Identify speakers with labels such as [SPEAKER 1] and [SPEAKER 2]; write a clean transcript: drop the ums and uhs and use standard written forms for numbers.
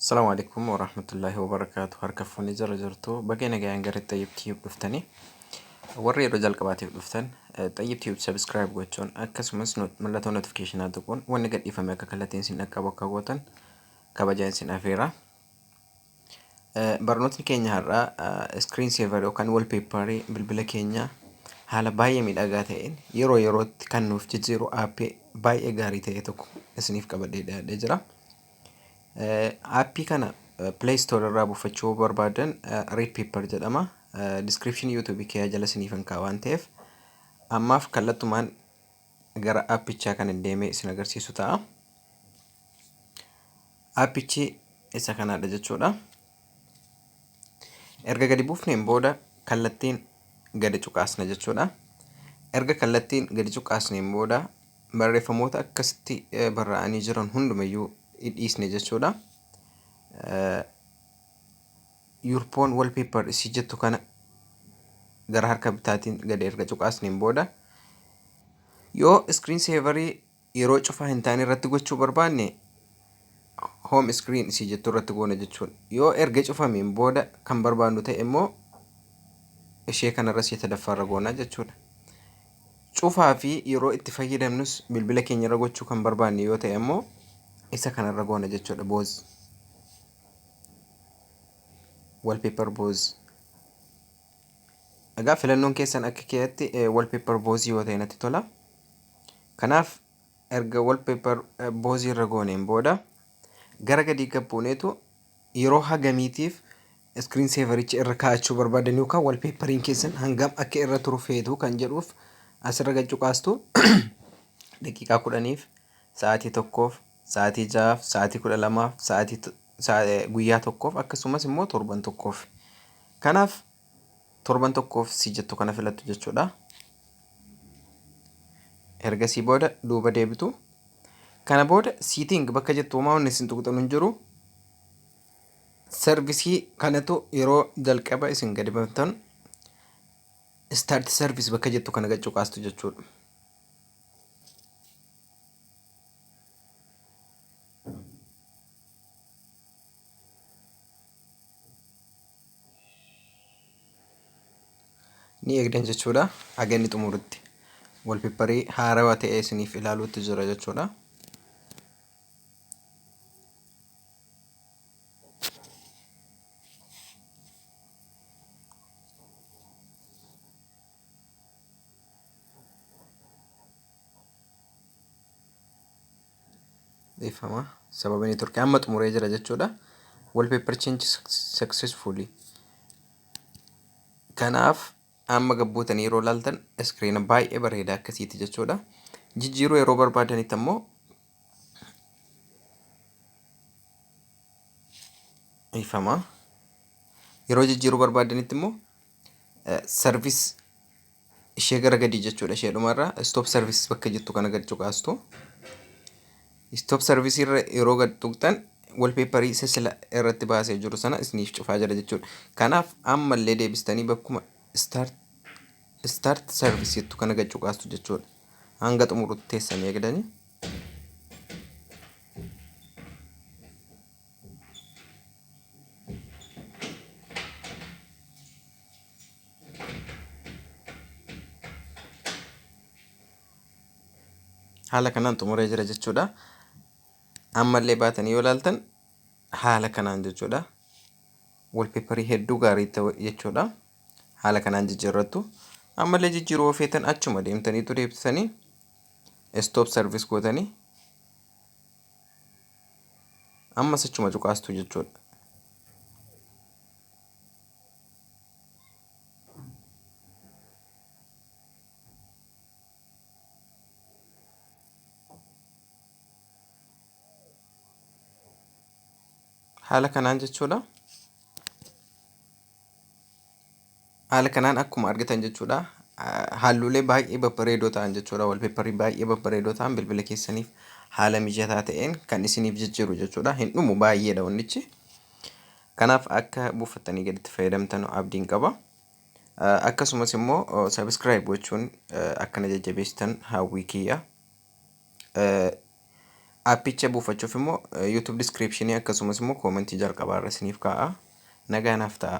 [SPEAKER 1] Assalamu alaikum warahmatullahi wabarakatuh. Harka fuunee jala jirtu baga nagayaan gara Xayyib Tube dhuftanii warri yeroo jalqabaatiif dhuftan Xayyib Tube subscribe gochuun akkasumas mallattoo notificationaa tuquun wanni gadhiifame akka kallattiin isin dhaqqabu akka gootan kabajaan isin afeera. Barnootni keenya har'aa screen saver yookaan wallpaper bilbila keenya haala baay'ee miidhagaa ta'een yeroo yerootti kan nuuf jijjiiru aappii baay'ee gaarii ta'e tokko isiniif qabadhee dhiyaadhee jira. Aappii kana Play Store irraa buufachuu barbaadan Red Paper jedhama. Description YouTube kiyyaa jala isiniifan kaa'a waan ta'eef ammaaf kallattumaan gara aappichaa kan hin deemee isin agarsiisu ta'a. Aappichi isa kanaadha jechuudha. Erga gadi buufneen booda kallattiin gadi cuqaasna jechuudha. Erga kallattiin gadi cuqaasneen booda barreeffamoota akkasitti barraa'anii jiran hundumayyuu dhiisne jechuudha. Your phone wallpaper isii jettu kana gara harka bitaatiin gadi erga cuqaasneen booda yoo screen saverii yeroo cufaa hin taane irratti gochuu barbaanne home screen isii jettu irratti goona jechuudha. Yoo erga cufameen booda kan barbaannu ta'e immoo ishee kanarra ishee sadaffaarra goona jechuudha. Cufaa fi yeroo itti fayyadamnus bilbila keenya irra gochuu kan barbaanne yoo ta'e immoo isa kanarra goona jechuudha. Both wallpaper both. Egaa filannoon keessan akka keetti wallpaper both yoo ta'e natti tola. Kanaaf erga wallpaper both irra gooneen booda gara gadii gabbuuneetu yeroo hagamiitiif screen savericha irra kaa'achuu barbaadan yookaan wallpaperiin keessan hangam akka irra turu feetu kan jedhuuf asirra gad cuqaastu daqiiqaa 10f, sa'aatii 1f, sa'aatii 6f, sa'aatii 12f, sa'aatii guyyaa tokkoof akkasumas immoo torban tokkoof. Kanaaf torban tokkoof si jettu kana filattu jechuudha. Ergasii booda duuba deebitu. Kana booda siiting bakka jettu homaa wanni isin tuqxan hin jiru. Sarvisii kanatu yeroo jalqaba isin gadi bantan start service bakka jettu kana gad cuqaastu jechuudha. Ni eegdan jechuudha haga inni xumurutti. Walpeepparii haarawaa ta'e isiniif ilaaluutti jira jechuudha. Dhiifama sababa neetworkii amma xumuree jira jechuudha. Wallpaper change successfully. Kanaaf amma gabbuutanii yeroo ilaaltan iskiriina baay'ee bareedaa akkasiiti jechuudha. Jijjiiruu yeroo barbaadanitti ammoo dhiifama. Yeroo jijjiiruu barbaadanitti immoo service ishee gara gadii jechuudha ishee dhumarra stop service bakka jettu kana gad cuqaastu. Stop service irra yeroo gad tuqxan wallpaperii isa sila irratti baasee jiru sana isiniif cufaa jira jechuudha. Kanaaf ammallee deebistanii bakkuma start service jettu kana gad cuqaastu jechuudha. Hanga xumurutti teessanii eegdanii. Haala kanaan xumuree jira jechuudha. Ammallee baatanii yoo ilaaltan haala kanaan jechuudha. Wallpaperii hedduu gaarii ta'e jechuudha. Haala kanaan jijjiirrattu. Ammallee jijjiiruu yoo feetan achuma deemtaniitu deebisanii stop service gootanii ammas achuma cuqaastu jechuudha. Haala kanaan jechuudha. Haala kanaan akkuma argitan jechuudha. Halluulee baay'ee babbareedoo ta'an jechuudha. Walpeepparii baay'ee babbareedoo ta'an bilbila keessaniif haala mijataa ta'een kan isiniif jijjiiru jechuudha. Hin dhumu baay'eedha wannichi. Kanaaf akka buufattanii gaditti fayyadamtan abdiin qaba. Akkasumas immoo subscribe gochuun akka na jajjabeessitan hawwii kiyya. Aappicha buufachuuf immoo YouTube description akkasumas immoo comment jalqabaa irra isiniif kaa'a. Nagaa naaf ta'a.